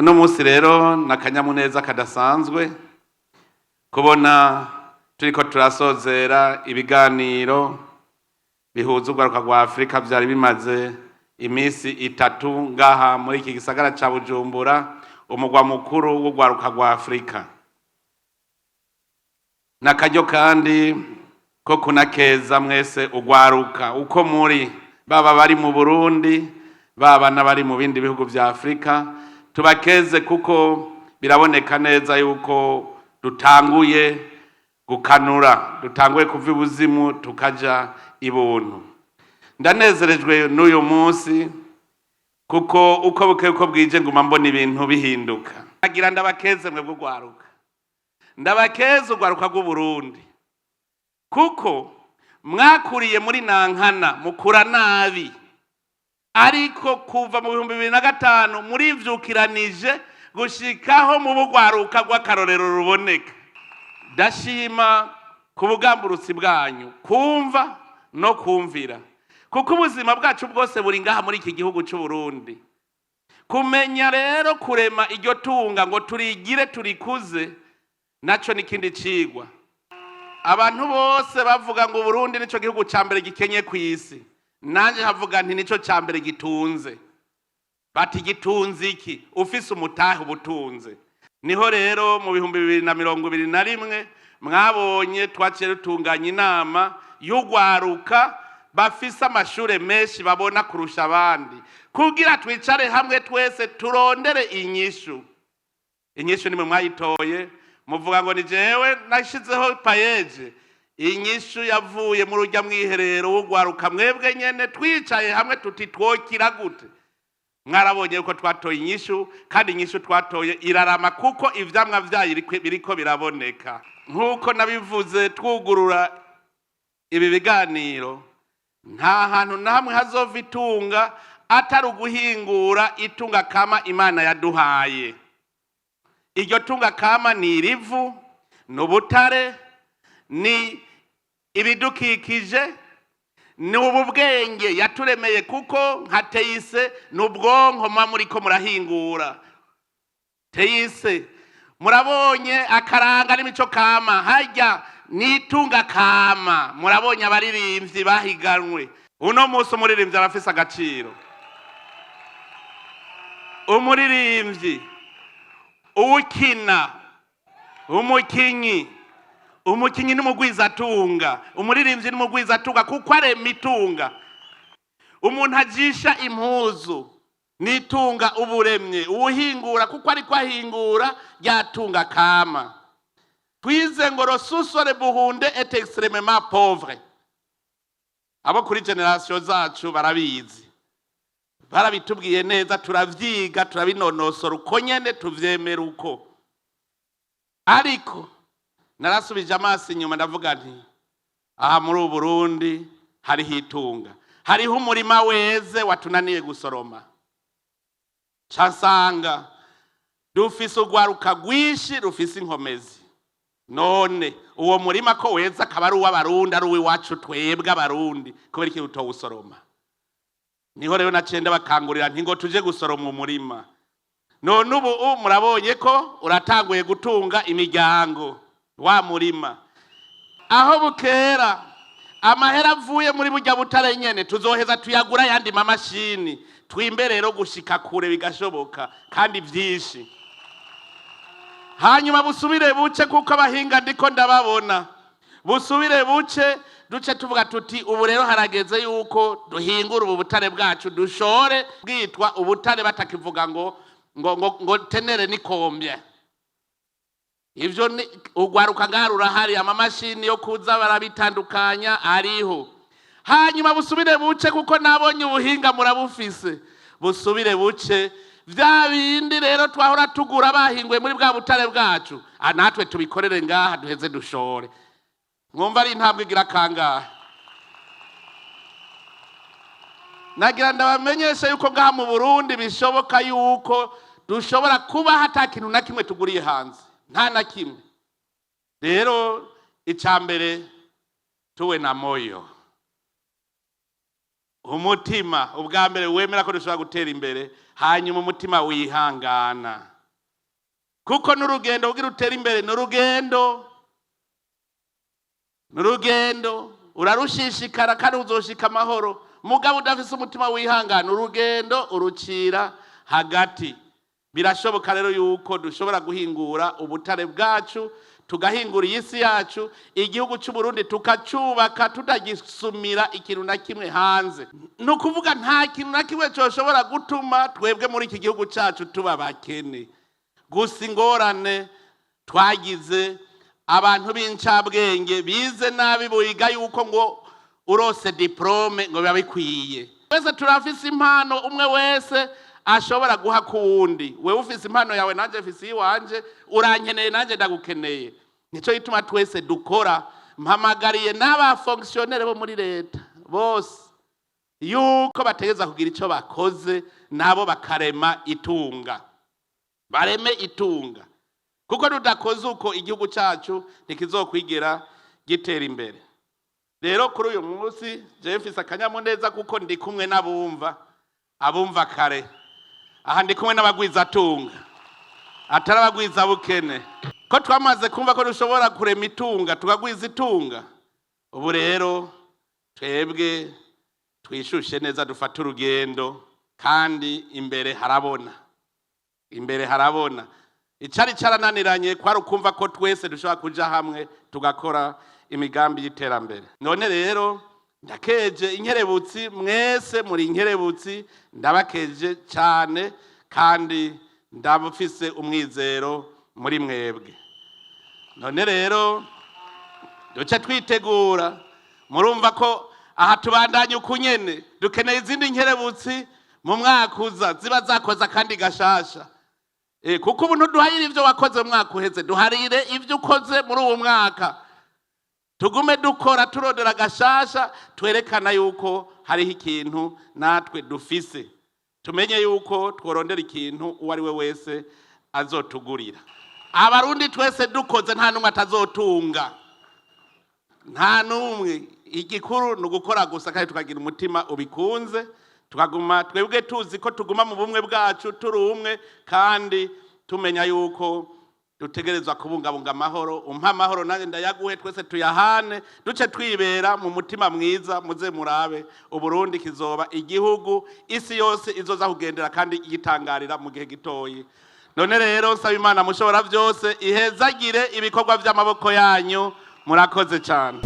Uno munsi rero ni akanyamuneza kadasanzwe kubona turiko turasozera ibiganiro bihuza urwaruka rwa Afurika vyari bimaze iminsi 3 ngaha muri iki gisagara ca Bujumbura, umugwa mukuru w'urwaruka rwa Afurika. N'akaryo kandi ko kunakeza mwese urwaruka uko muri, baba bari mu Burundi, baba n'abari mu bindi bihugu vya Afurika, tubakeze kuko biraboneka neza yuko dutanguye gukanura, dutanguye kuva ibuzimu tukaja ibuntu. Ndanezerejwe n'uyu munsi kuko uko bukeye uko bwije nguma mbona ibintu bihinduka. Agira ndabakeze mwebwe urwaruka, ndabakeze urwaruka rw'Uburundi, kuko mwakuriye muri nankana mukura nabi, ariko kuva mu 2005 murivyukiranije gushikaho mu bugwaruka rw'akarorero ruboneka. Ndashima ku bugamburutsi bwanyu, kumva no kumvira, kuko ubuzima bwacu bwose buri ngaha muri iki gihugu c'u Burundi. Kumenya rero kurema iryo tunga ngo turigire turikuze, naco n'ikindi cigwa. Abantu bose bavuga ngo Burundi nico gihugu ca mbere gikenye kw'isi, nanje havuga nti nico ca mbere gitunze. Bati gitunze iki? Ufise umutahe ubutunze. Niho rero mu 2021 mwabonye twaciye dutunganya inama y'urwaruka bafise amashure menshi babona kurusha abandi, kugira twicare hamwe twese turondere inyishu. Inyishu nimwe mwayitoye, muvuga ngo ni jewe nashizeho PAEEJ. Inyishu yavuye muri urya mwiherero w'urwaruka mwebwe nyene, twicaye hamwe tuti twokira gute. Mwarabonye yuko twatoye inyishu, kandi inyishu twatoye irarama kuko ivyamwa vyayo biriko biraboneka. Nk'uko nabivuze twugurura ibi biganiro, nta hantu na hamwe hazova itunga atari uguhingura itunga kama Imana yaduhaye. Iryo tunga kama ni irivu, ni ubutare, ni ibidukikije, ni ubu bwenge yaturemeye, kuko nka teyise ni ubwonko muba muriko murahingura. Teyise murabonye akaranga n'imico kama, harya nitunga kama. Murabonye abaririmbyi bahiganwe uno munsi, umuririmbyi arafise agaciro. Umuririmbyi, uwukina, umukinyi, umukinyi n'umugwizatunga, umuririmbyi n'umugwizatunga kuko arema itunga. Umuntu ajisha impuzu nitunga uburemye, uwuhingura kuko ariko ahingura ryatunga kama. Twize ngo le sous-sol burundais est extrêmement pauvre. Abo kuri génération zacu barabizi, barabitubwiye neza, turavyiga, turabinonosora uko nyene, tuvyemera uko. Ariko narasubije amaso inyuma, ndavuga nti aha muri ubu Burundi hariho itunga, hariho umurima weze watunaniye gusoroma. Ca nsanga dufise urwaruka rwinshi rufise inkomezi. None uwo murima ko weza akaba ari uw'Abarundi, ari uw'iwacu twebwe Abarundi, kubera iki utowusoroma? Niho rero naciye ndabakangurira nti ngo tuje gusoroma umurima. None ubu murabonye ko uratanguye gutunga imiryango wa murima. Aho bukera amahera avuye muri burya butare nyene tuzoheza tuyagura ayandi mamashini, twimbe rero gushika kure bigashoboka kandi vyinshi. Hanyuma busubire buce, kuko abahinga ndiko ndababona, busubire buce, duce tuvuga tuti ubu rero harageze yuko duhingura ubu butare bwacu, dushore bwitwa ubutare, batakivuga ngo teneur ni combien. Ivyo ni urwaruka ngaha rurahari, amamashini yo kuza barabitandukanya ariho. Hanyuma busubire buce, kuko nabonye ubuhinga murabufise. Busubire buce, vya bindi rero twahora tugura bahinguye muri bwa butare bwacu, natwe tubikorere ngaha, duheze dushore. Mwumva ari intambwe igira kangahe? Nagira ndabamenyesha yuko ngaha mu Burundi bishoboka yuko dushobora kuba hata kintu na kimwe tuguriye hanze, nta na kimwe. Rero icya mbere, tuwe na moyo, umutima ubwa mbere wemera ko dushobora gutera imbere, hanyuma umutima wihangana. Kuko n'urugendo kugira utere imbere, n'urugendo, n'urugendo, urarushishikara kandi uzoshika amahoro. Mugabo udafise umutima wihangana, urugendo urucira hagati. Birashoboka rero yuko dushobora guhingura ubutare bwacu, tugahingura iyi si yacu, igihugu cy'u Burundi tukacubaka tutagisumira ikintu na kimwe hanze. Ni ukuvuga nta kintu na kimwe cyoshobora gutuma twebwe muri iki gihugu cyacu tuba bakene. Gusa ingorane twagize, abantu b'incabwenge bize nabi, biga yuko ngo urose diplôme ngo biba bikwiye. Twese turafise impano, umwe wese ashobora guha kuwundi. Wewe ufise impano yawe, nanjye mfise iyiwanje. Urankeneye, nanjye ndagukeneye. Nico gituma twese dukora. Mpamagariye n'aba fonctionnaires bo muri leta bose yuko bategereza kugira ico bakoze, nabo bakarema itunga, bareme itunga, kuko tudakoze uko igihugu cyacu ntikizokwigera gitera imbere. Rero kuri uyu munsi jewe mfise akanyamuneza kuko ndi kumwe n'abumva, abumva kare. Aha ndi kumwe n'abagwizatunga, atari abagwizabukene, ko twamaze kumva ko dushobora kurema itunga, tukagwiza itunga. Ubu rero twebwe twishushe neza, dufate urugendo, kandi imbere harabona, imbere harabona. Icari carananiranye kwari ukumva ko twese dushobora kuja hamwe tugakora imigambi y'iterambere. None rero ndakeje inkerebutsi mwese, muri inkerebutsi, ndabakeje cyane kandi ndabufise umwizero muri mwebwe. None rero duce twitegura. Murumva ko aha tubandanye ukunyene, dukeneye izindi nkerebutsi mu mwaka uza ziba zakoze akandi gashasha. Kuko ubu ntuduharire ivyo wakoze mu mwaka uheze, duharire ivyo ukoze muri uwo mwaka. Tugume dukora, turondera gashasha, twerekana yuko hariho ikintu natwe dufise. Tumenye yuko tworondera ikintu uwo ari we wese azotugurira. Abarundi twese dukoze, nta n'umwe atazotunga, nta n'umwe. Igikuru ni ugukora gusa kandi tukagira umutima ubikunze, tukaguma twebwe tuzi ko tuguma mu bumwe bwacu, turi umwe, kandi tumenya yuko dutegerezwa kubungabunga amahoro. Umpa amahoro, nanjye ndayaguhe, twese tuyahane, duce twibera mu mutima mwiza. Muze murabe, Uburundi kizoba igihugu isi yose izoza kugendera kandi igitangarira mu gihe gitoyi. None rero nsaba Imana mushobora byose ihezagire ibikorwa by'amaboko yanyu. Murakoze cyane.